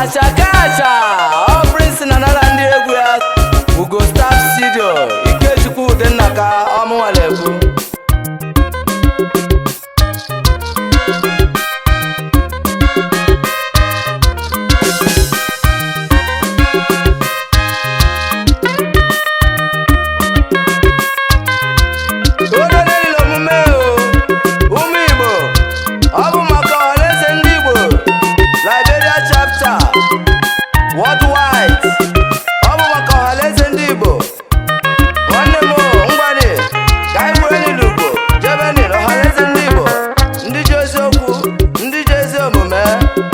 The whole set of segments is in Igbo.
Achakacha ọ Prince na nara ndị egwu ya Ugo Star Studio Ikechukwu Udennaka ọmụnwalekwu. Oge omume o ụmụ Igbo, ọ bụ maka ọhaneze ndị Igbo Liberia chapter worldwide. Ọ bụ maka ọhaneze ndị Igbo nwanne m ngwani ka anyị kwere n'Igbo jebeni ọhaneze ndị Igbo, ndị ji eziokwu, ndị ji ezi omume,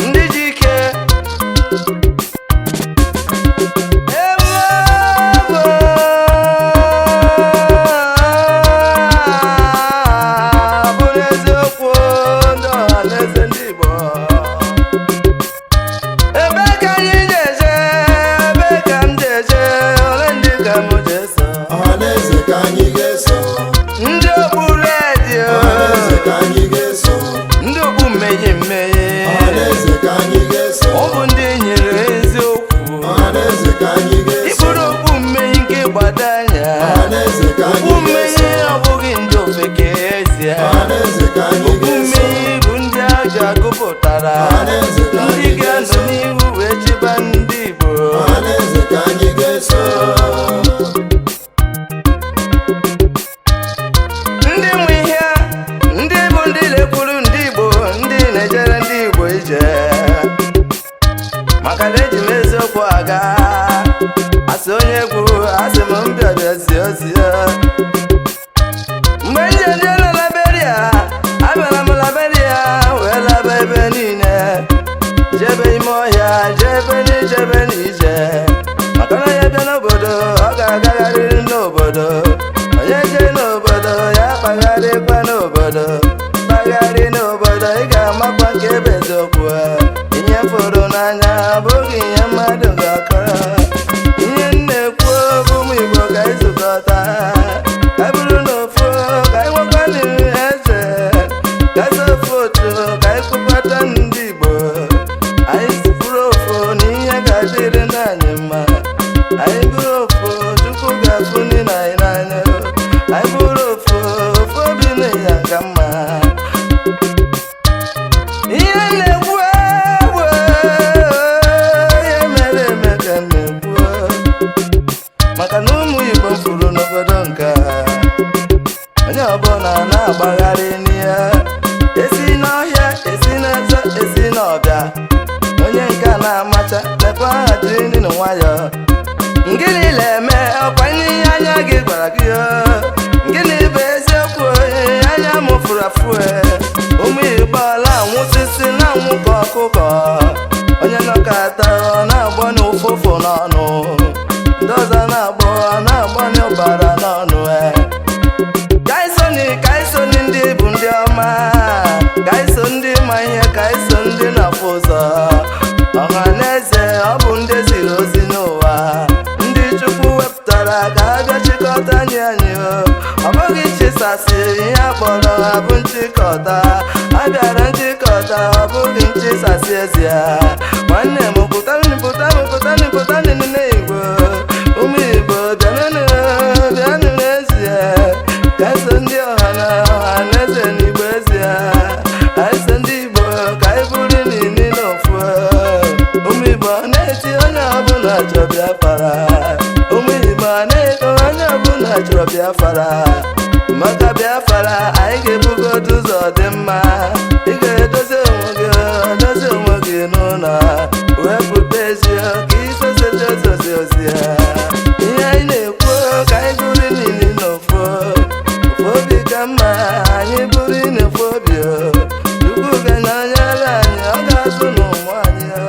ndị ji ike. Bụrụ eziokwu ndị ọhaneze ndị Igbo, ebe ka anyị na-eje, ebe ka m na-eje, ole ndị ka m jeso? Ọhaneze ka anyị ga-eso. Ndị okpuru edi, Ọhaneze ka anyị ga-eso. ndị okpu mmehie mmehie, Ọhaneze ka anyị ga-eso. Ọ bụ ndị nyere eziokwu. Ọhaneze ka anyị ga-eso. Ịbụrụ okpu mmehie nke gbado anya. Ọhaneze ka Okpu anyị ga-eso. mmehie ọ bụghị ndị ofeke ezie. Ọhaneze ka anyị Okpu ga-eso. mmehie bụ ndị aja gụpụtara, Ọhaneze ka ndị anyị ga-anọ ga-eso. n'ihu wee chịba ndị Igbo. Ọhaneze ka anyị ga-eso. Ndị nwe ihe, ndị bụ ndị lekwuru ndị Igbo, ndị na-ejere ndị Igbo ije, maka na eji m eziokwu aga. Asị onye egwu, asị m mbịa bịa zie ozi ya. Mgbe nje ndị na Liberia, abịara m Liberia wee laba ebe niile, jebe ime ọhịa, jebe n'ijebe n'ije, maka na onye bịa n'obodo ọ ga-agagharịrị n'obodo. Onye jee n'obodo ya kpagharịkwa n'obodo, kpagharị n'obodo, ị ga-amakwa nke ebe eziokwu. Ihe fụrụ n'anya abụghị ihe mmadụ ga-akọrọ. Ihe m na-ekwu bụ ụmụ Igbo ka ịzụkọta, ka anyị bụrụ n'ofu, ka anyị nwekwa eze, ka anyị ofu otu, ka anyị kwukọta ndị Igbo. Anyị bụrụ ofu na ihe ga-adịrị ndị anyị mma. Anyị bụrụ ofu, Chukwu ga-afụ ndị na anyị n'anya. Anyị bụrụ ofu, ofu obi na ya ka mma. Ihe na-ekwu egwu, ihe mere eme ka m na-ekwu, maka na ụmụ Igbo furu n'obodo nke a. Onye ọbụla na-agbagharị n'ihe, esi n'ọhịa, esi n'eze, esi n'ọbịa. Onye nke a na-amacha lekwa aha, jiri nwayọọ. Gịnị na-eme? Ọkwa ihe anya gị gwara gị o. Gịnị bụ eziokwu? Anya m fụrụ afụ e. Ụmụ Igbo ala anwụsịsị na-anwụ ka ọkụkọ. Onye nọkata ọ na-agbọ n'ụfụfụ n'ọnụ, ndị ọzọ na-agbọ na-agbọ n'ụbara n'ọnụ e. Kaisoni, kaisoni, ndị bụ ndị ọma, kaiso ndị ma ihe, kaiso ndị na-afụ ụzọ. Ọha na eze, ọ bụ ndị ziri ozi n'ụwa, ndị Chukwu wepụtara ka ha bịa chịkọta anyị anyị o. Ọ bụghị chisasị ihe a kpọrọ ha bụ nchịkọta. A bịara nchịkọta, ọ bụghị nchịsasị ezie. Nwanne m, pụtanụ, pụtanụ, pụtanụ, pụtanụ n'Igbo. Ụmụ Igbo, bịanụ, bịanụ n'ezie. Ka eso ndị ọha na ọha na eze n'Igbo ezie. Ka eso ndị Igbo, ka anyị bụrụ n'ili n'ofu. Ụmụ Igbo na-eti, onye ọbụla chọrọ Biafra. Ụmụ Igbo na-eto, onye ọbụla chọrọ Biafra. Maka Biafra anyị ga-ebugodo ụzọ dị mma. Ị ga-edozi onwe gị, dozi onwe gị n'ụlọ, wepụta ezi ka isosozi ozozi ozi ya. Ihe anyị na-ekwu, ka anyị bụrụ niile n'ofu, ofu obi ka mma. Anyị bụrụ n'ofu obi o, Chukwu ga na-anyere anyị, ọ ga-azụ n'ụmụ anyị o.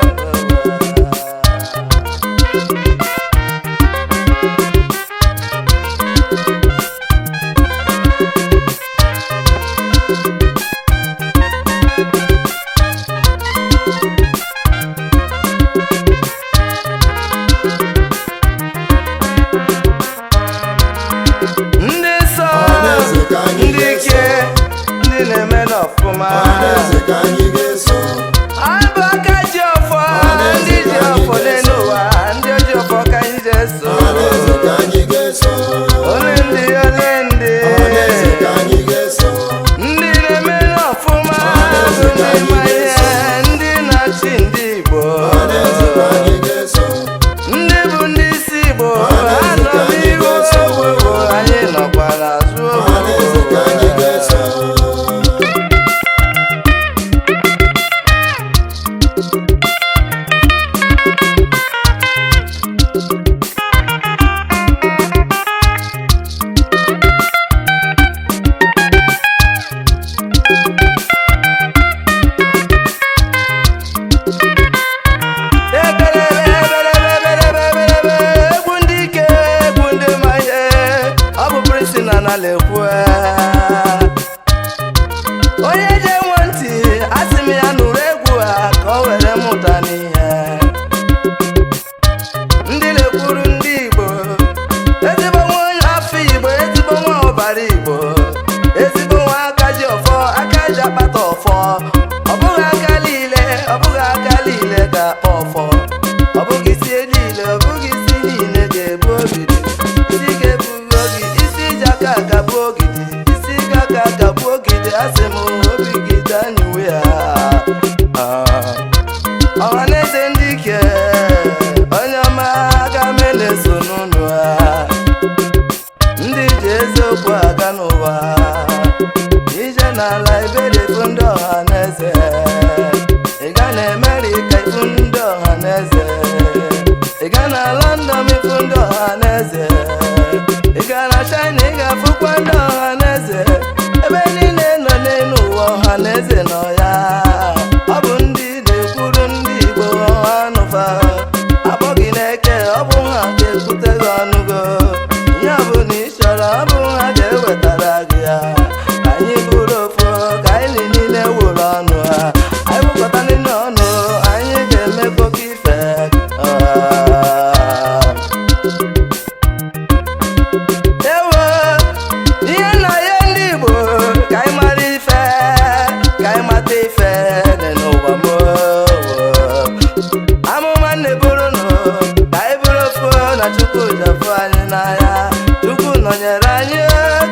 nyere anyị,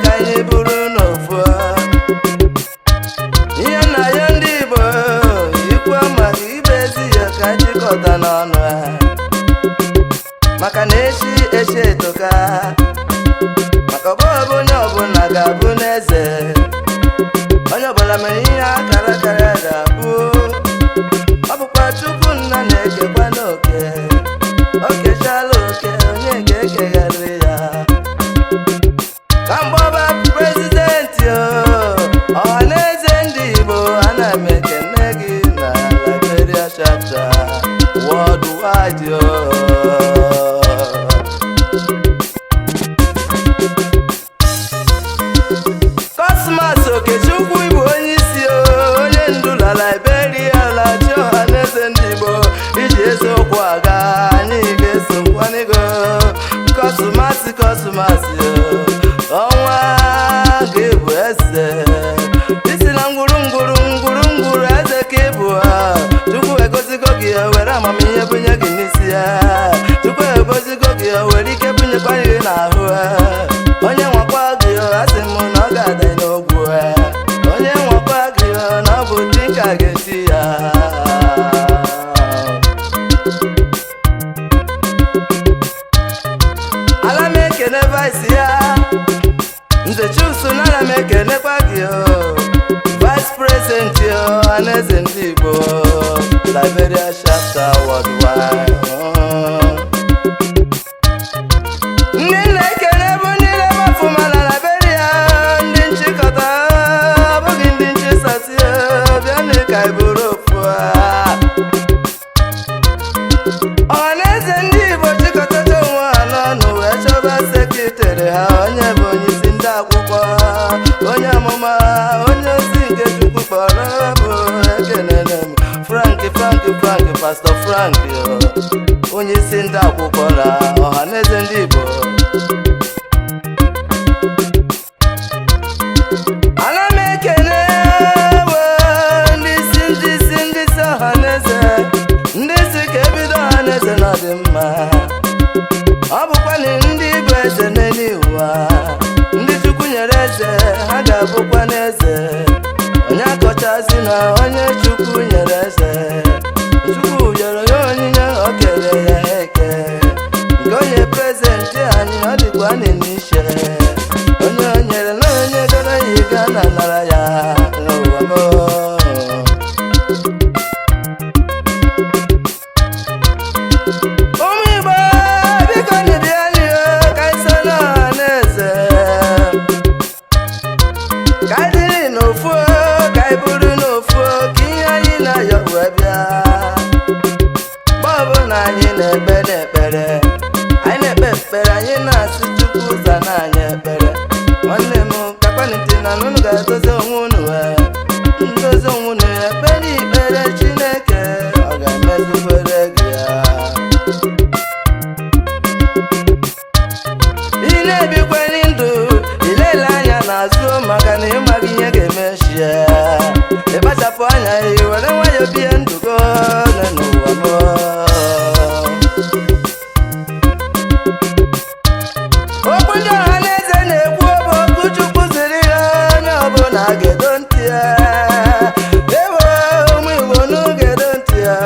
ka anyị bụrụ n'ofu. Ihe nna ya, ndị Igbo, ikwu amaghị ibe ezi ya, ka jikọta n'ọnụ ha, maka na echi echi etoka, maka ọbụ onye ọbụla ga-abụ n'eze. Onye ọbụla mere ihe akara akara ya ga-abụ. Ọ bụkwa Chukwu nna na-ekekwa n'oke. O kechala oke, onye ga-ekegharị ya? Ka mgbọba president Ọhaneze ndị Igbo, ana m ekene gị na Liberia chapter worldwide o. Cosmas Okechukwu bụ onye isi o, onye ndu na Liberia lachi Ọhaneze ndị Igbo. Iji eziokwu aga, anyị ga-esokwanigo. Cosmas, Cosmas o, ọnwa ga-ebu eze isi na ngwuru ngwuru ngwuru ngwuru eze ka ịbụ ha. Chukwu egozigo gị, o were amamihe bunye gị n'isi ya. Chukwu egozigo gị, o were ike bunyekwa gị n'ahụ ha. Onye nwakwa gị o, asị m na ọ ga-ada n'ogwu ha. Onye nwakwa gị o, na ọ bụ dinka ga-eti ya. Ala m ekene vice ya, Nze Chuks, na ana m ekenekwa gị o, vice president Ọhaneze ndị Igbo Liberia chapter worldwide. Ndị na-ekene bụ ndị na-eme ọfụma na Liberia, ndị nchịkọta, abụghị ndị nchịsasị. Bịanụ ka ị bụrụ ofu a. Ọhaneze ndị Igbo chịkọtacha onwe ha n'ọnụ wee chọba secretary ha, onye bụ onyeisi ndị akwụkwọ, onye amụma, onye ozi nke Chukwu kpọrọ bụ. Ekenere m Frank, Frank, Frank, Pastor Frank, onye isi ndị akwụkwọ na Ọhaneze ndị Igbo. Ana m ekene ewe ndị isi, ndị isi, ndị isi Ọhaneze, ndị isi ka ebido Ọhaneze na ọdị mma. Ọ bụkwa na ndị bụ eze n'elu ụwa, ndị Chukwu nyere eze, ha ga-abụkwa n'eze. Onye akọchazi na onye Chukwu nyere eze. Chukwu nyere ya onyinye, o kere ya eke. Nke onye president anyị, ọ dịkwa n'iche. Onye o nyere na onye goro ya ịga na nara ya n'ụwa m. Ụmụ Igbo, biko bịanụ ka anyị so n'Ọhaneze, ka anyị dịrị n'ofu, ka anyị bụrụ n'ofu, ka ihe anyị na-ayọ wee bịa. Mgbe ọbụla anyị na-ekpe n'ekpere, anyị na-ekpe ekpere, anyị na-asị Chukwu zana anyị ekpere. Nwanne m, kakwanịtị na unu ga-edozi onwe unu, ndozi onwe unu, ekpere ikpere Chineke, ọ ga-emezikwere gị ya. Ị na-ebikwere ndụ, ilele anya n'azụ, maka na ịmaghị ihe ga-emechi ya. Ịkpachapụ anya, ị were nwayọọ bie ndụ gị n'ụwa m. Okwu ndị ọha na eze na-ekwu bụ okwu Chukwu ziri ya. Onye ọbụla ga-edo ntị ya. Ewo, ụmụ Igbo, nu gedo ntị ya,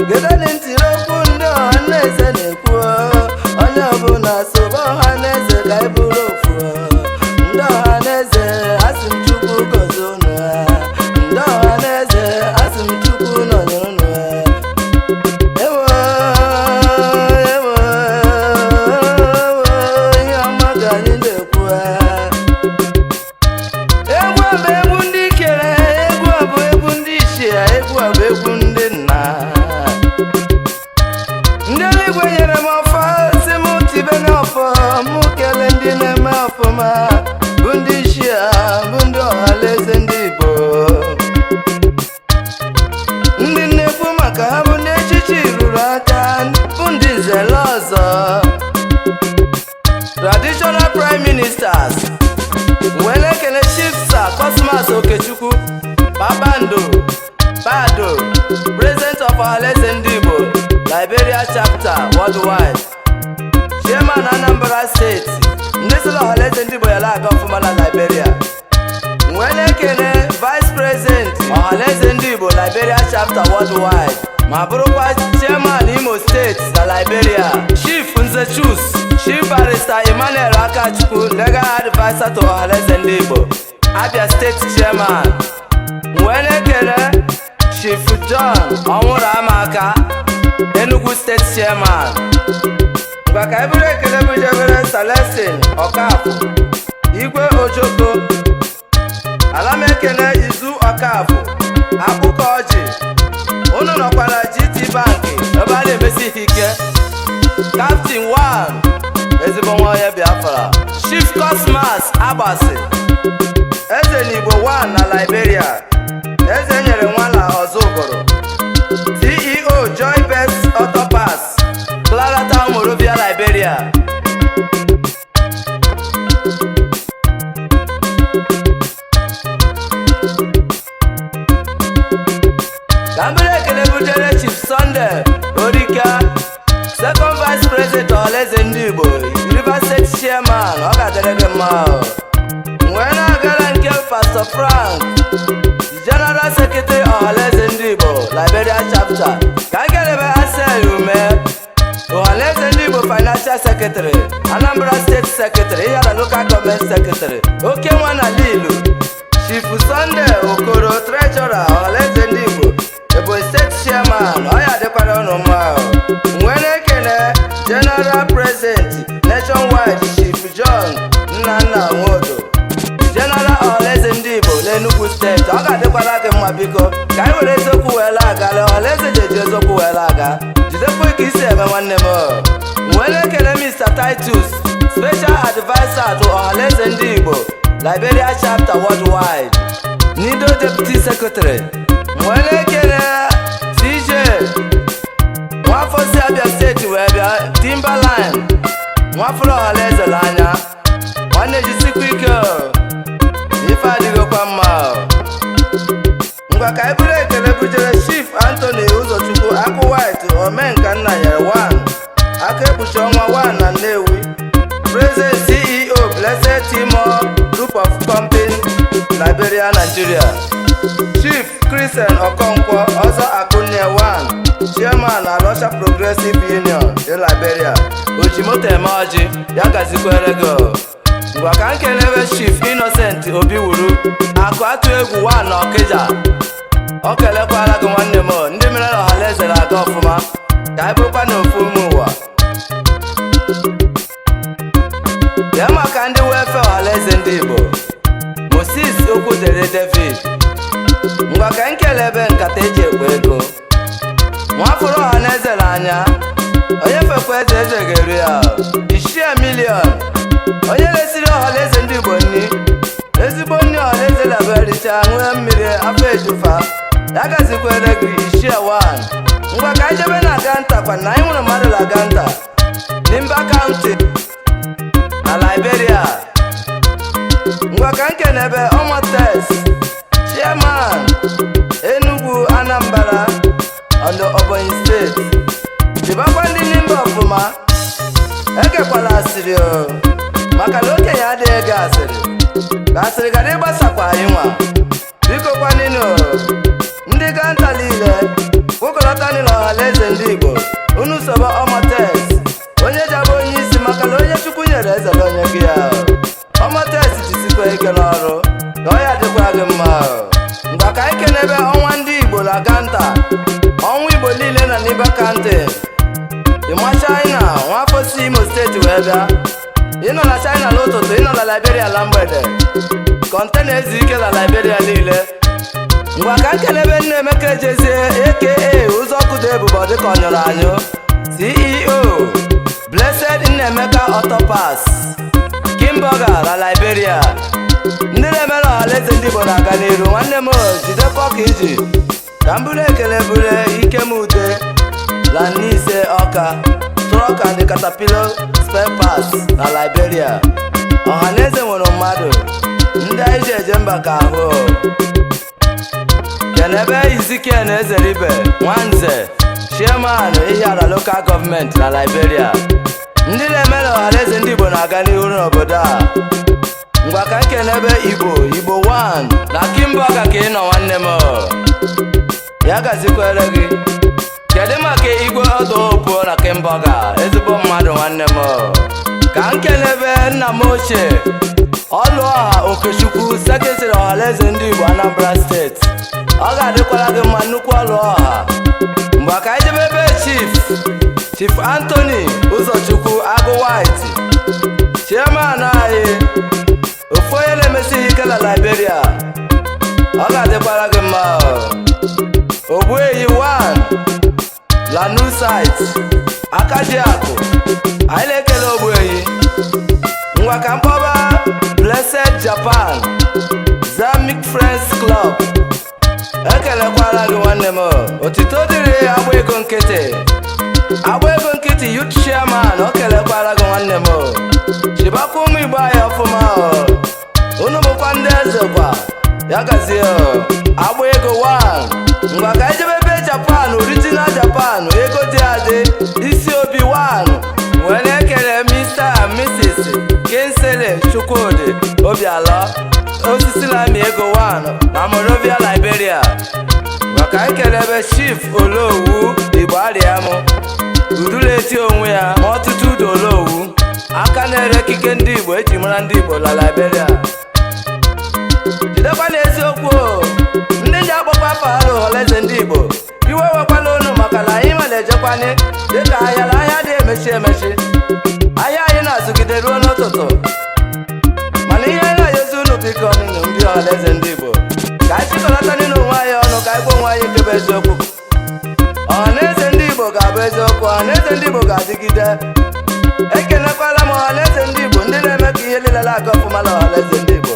gedoni ntị n'okwu ndị ọha na eze na-ekwu. Onye ọbụla sobe ọha na eze, ka ị bụrụ ofu. Ndị ọha na eze, asị m Chukwu gozie unu. Ndị ọha na eze, asị m Chukwu nọnyere unu. Ewo, ewo, ewo, ihe ọma ka anyị na-ekwu. Egwu a bụ egwu ndị kere, egwu a bụ egwu ndị ichie, egwu a bụ egwu ndị nna. Ndị eluigwe nyere m ọfọ, si m tibe n'ọfọ, mụ kelee ndị na-eme ọfụma, bụ ndị ichie, bụ ndị Ọhaneze ndị Igbo. Ndị nnekwu maka ha bụ ndị echichi ruru aka, bụ ndị nzele ọzọ, traditional prime ministers. Wee na-ekele Chief Sir Cosmas Okechukwu Babando Bado, president of Ọhaneze ndị Igbo Liberia chapter worldwide, chairman Anambra State. Ndị sịla Ọhanaeze Ndị Igbo ya aga ọfụma na Liberia. Wee na-ekene Vice President Ọhanaeze Ndị Igbo Liberia Chapter Worldwide, ma bụrụkwa Chairman Imo Steeti na Liberia, Chief Nze Chus, Chief Barrister Emmanuel Akachukwu, Legal Adviser to Ọhanaeze Ndị Igbo, Abia State Chairman. Wee na-ekele Chief John Ọnwụrụ Amaka, Enugu State Chairman. Ngwa, ka eburu ekele bujebere Celestin Ọkafọ, Igwe Ojoko. Alamekene Izu Ọkafọ Akpụkọ Ọjị. Unu nọkwa na GT Bank ebe a na-emesi ihe ike. Captain 1, ezigbo nwa onye Biafra, Chief Cosmas Agbasi, Eze n'Igbo 1 na Liberia, eze nyere nwala ọzọ ụbụrụ, CEO Joy Best Auto Parts, Clara Town, Monrovia, Liberia. Ka mbere ekele butere Chief Sunday Orika, Second Vice President Ọhanaeze Ndị Igbo, Rivers State Chairman. Ọ ga-adịrị gị mma o. Wee na-agara nke Pastor Frank, General Secretary Ọhanaeze Ndị Igbo Liberia Chapter. Ka nkelebe Asel Ume, Ọhanaeze Ndị Igbo Financial Secretary, Anambra State Secretary, Ihiala Local Government Secretary, Oke Nwa na Lilu. Chief Sunday Okoro, Treasurer Ọhanaeze Ndị Igbo, Ebonyi State Chairman. Ọ ya dịkwara ụnụ mma o. Wee na-ekene General President Nationwide, Chief John Nnanna Nwodo, General Ọhanaeze Ndị Igbo n'Enugu Steeti. Ọ ga-adịkwara gị mma. Biko, ka anyị were eziokwu wee laa-aga. Ọhanaeze ji eji eziokwu wee laa-aga. Jidekwa ka isi eme, nwanne m. Wee na-ekele Mr. Titus, Special Adviser to Ọhanaeze Ndị Igbo Liberia Chapter Worldwide, Nido Deputy Secretary. Wee na-ekele TJ, nwafọ si Abia Steeti wee bịa, Timberline, nwafọrọ Ọhanaeze n'anya. Nwanne, jisikwa ike o. Ife adịghịkwa mma o. Ngwa, ka anyị bụrụ ekele bujere Chief Anthony Ụzọchukwu Akụ White, Omenka nna nyere 1, aka ekpuchi ọnwa 1 na Nnewi, President CEO, Blessed Timor Group of Company, Liberia, Nigeria. Chief Christian Okonkwo Ọzọ Akụnne 1, Chairman na Russia Progressive Union dị Liberia, Ojimoto eme ọjị ya gazikwere gị o. Ngwa, ka nkelebe Chief Innocent Obi wuru Akụ Atụ Egwu 1 na Ọkịja. Ọ kelekwala gị, nwanne m. Ndị mere na Ọhanaeze na-aga ọfụma, ka anyị bụrụkwa n'ofu ụmụ ụwa. Bịa maka ndị wefe Ọhanaeze Ndị Igbo, Moses Okwudere David. Ngwa, ka nkelebe nkata eji ekwe ego, nwafụrụ Ọhanaeze n'anya, onye fekwa eze, eze ga-eru ya. Ishie million, onye resiri Ọhanaeze Ndị Igbo nni, ezigbo nni Ọhanaeze labericha, ṅụọ mmiri afọ ejufa. Ya gazikwere gị, Ishie 1. Ngwa, ka anyị jebe na Ganta kwa na anyị nwere mmadụ na Ganta, Nimba County na Liberia. Ngwa, ka nkenebe Omotes, Chairman Enugu, Anambra and Ebonyi Steeti. Chịbakwa ndị Nimba ọfụma. Egekwala asịrị o, maka na okenye adịghị ege asịrị, ka asịrị gara ịgbasakwa anyị nwa. Biko kwaninu, ndị Ganta niile, kwekọrọtanụ na Ọhanaeze Ndị Igbo. Unu sobe Omotes, onye ji abụ onye isi, maka na onye Chukwu nyere eze na onye gị ya. Omotes, jisikwa ike n'ọrụ, ka ọ ya dịkwa gị mma. Ngwa, ka anyị kenebe ọnwa ndị Igbo na Ganta, ọnwa Igbo niile na Nimba County. Ịma China, nwafọ si Imo Steeti wee bịa. Ịnọ na China n'ụtụtụ, ịnọ na Liberia la mgbede. Container ezu ike na Liberia niile. Ngwa, ka nkelebe nna Emeka Ejezie, aka Ụzọkụdo Ebube, dịka ọ nyụrụ anyụ, CEO Blessed Nnaemeka Auto Parts, Kimboga na Liberia. Ndị na-emere Ọhanaeze Ndị Igbo na-aga n'iru. Nwanne m, jidekwa ka iji. Ka m bụrụ ekele bụrụ Ikem Ude na Nise Ọka, Truck and Caterpillar Spare Parts na Liberia. Ọhanaeze nwere mmadụ ndị anyị ji eje mba ka ahụ. Kenebe Ezekiel na Ezeribe Nwanze, Chairman Ihiala Local Government na Liberia. Ndị na-eme na Ọhaneze Ndị Igbo na-aga n'ihu n'obodo a. Ngwa, ka nkenebe Igbo Igbo 1 na Kimboga ka ị nọ, nwanne m. Ya gazikwere gị. Kedu maka Igwe ọdụ opuo na Kimboga? Ezigbo mmadụ, nwanne m. Ka nkelebe nna m ochie, Ọlụọha Okechukwu, secretary Ọhaneze Ndị Igbo Anambra Steeti. Ọ ga-adịkwara gị mma, nnukwu Ọlụọha. Mgbe ka anyị jebe ebe Chief Anthony Ụzọchukwu Agụ White, chairman anyị, ofu onye na-emesighị ike na Liberia. Ọ ga-adịkwara gị mma. Ogbueyi 1 Lanu site aka ji akụ, anyị na-ekele Ogbueyi. Ngwa, ka mkpọba Blessed Japan Zamic Friends Club, ekelekwara gị, nwanne m. Otito dịrị Agba Ego Nkịtị, Agba Ego Nkịtị youth chairman, o kelekwara gị, nwanne m. Chịbakwa ụmụ Igbo anyị ọfụma. Unu bụkwa ndị eze kwa. Ya gazie, Agba Ego 1. Ngwa, ka anyị jebe ebe Japan, original Japan, ego dị adị, isi obi 1, wee na-ekele Mr and Mrs Kinsley Chukwudi Obialọ, osisi na-amị ego 1 na Monrovia, Liberia. Maka anyị kelebe Chief Olowu Igbo Ariamụ, uduleti onwe ya ma ọtụtụ udo. Olowu aka na-ere ekike ndị Igbo eji mara ndị Igbo na Liberia. Jidekwa n'eziokwu o, ndị ji akpọkwa afa ha n'Ọhaneze Ndị Igbo, iwe wekwala unu, maka na anyị ma na-ejekwanye dịka ahịa na ahịa dị emechi emechi. Ahịa anyị na-azụgide ruo n'ụtụtụ, mana ihe anyị na-ayọzi unu, biko nụ, ndị Ọhaneze Ndị Igbo, ka anyị chịkọlata n'ụlọ onwe anyị ọnụ, ka anyị gwa onwe anyị nke bụ eziokwu. Ọhaneze Ndị Igbo ga-abụ eziokwu. Ọhaneze Ndị Igbo ga-adịgide. Ekelekwala m Ọhaneze Ndị Igbo, ndị na-eme ka ihe niile na-aga ọfụma na Ọhaneze Ndị Igbo.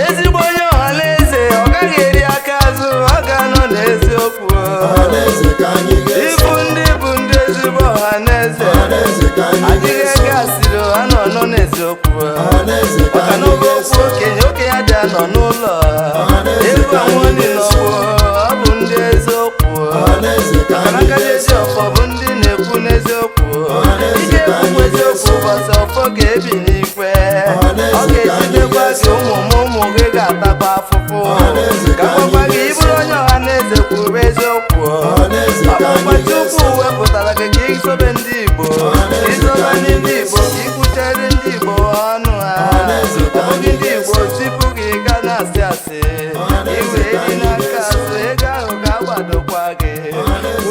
Ezigbo onye Ọhaneze, ọ gaghị eri aka azụ, ọ ga-anọ n'eziokwu. Ọhaneze ka anyị ga-eso. Ịbụ ndị bụ ndị ezigbo Ọhaneze Ọhaneze ka anyị adịghị ga-eso. ege asịrị, ha nọ nọ n'eziokwu. Ọhaneze ka Maka na anyị oge okwu ga-eso. okenye, okenye adị anọ n'ụlọ. Ọhaneze Ego ka anyị onwe dị ga-eso. n'ọgbọ, ọ bụ ndị eziokwu. Ọhaneze ka Maka na anyị aka ji ezi ga-eso. ọfọ bụ ndị na-ekwu n'eziokwu. Ọhaneze Ije ka ekwukwu anyị eziokwu ga-eso. ụbọchị ọfọ ga-ebi n'ikwe. Ọhaneze Ọ ka anyị ga-ejidekwa gị, ga-eso. ụmụ m, ụmụ gị ga-atakwa afụfụ. Ọhaneze Ka ka anyị gwakwa gị, ga-eso. ịbụrụ onye Ọhaneze, kwuru eziokwu. Ọhaneze ka Ọkpụkpa anyị Chukwu ga-eso. wepụtara gị ka isobe ndị Igbo, Ọhaneze isobe ka anyị ndị Igbo, ga-eso. ka ikwuchere ndị Igbo ọnụ ha. Ọhaneze Ọ ka bụghị anyị ndị Igbo ga-eso. zipụ gị ga na-asị asị Ọhaneze iwe ka dị anyị n'aka ga-eso. azụ, ego ahụ ga-agbadokwa gị. Ọhaneze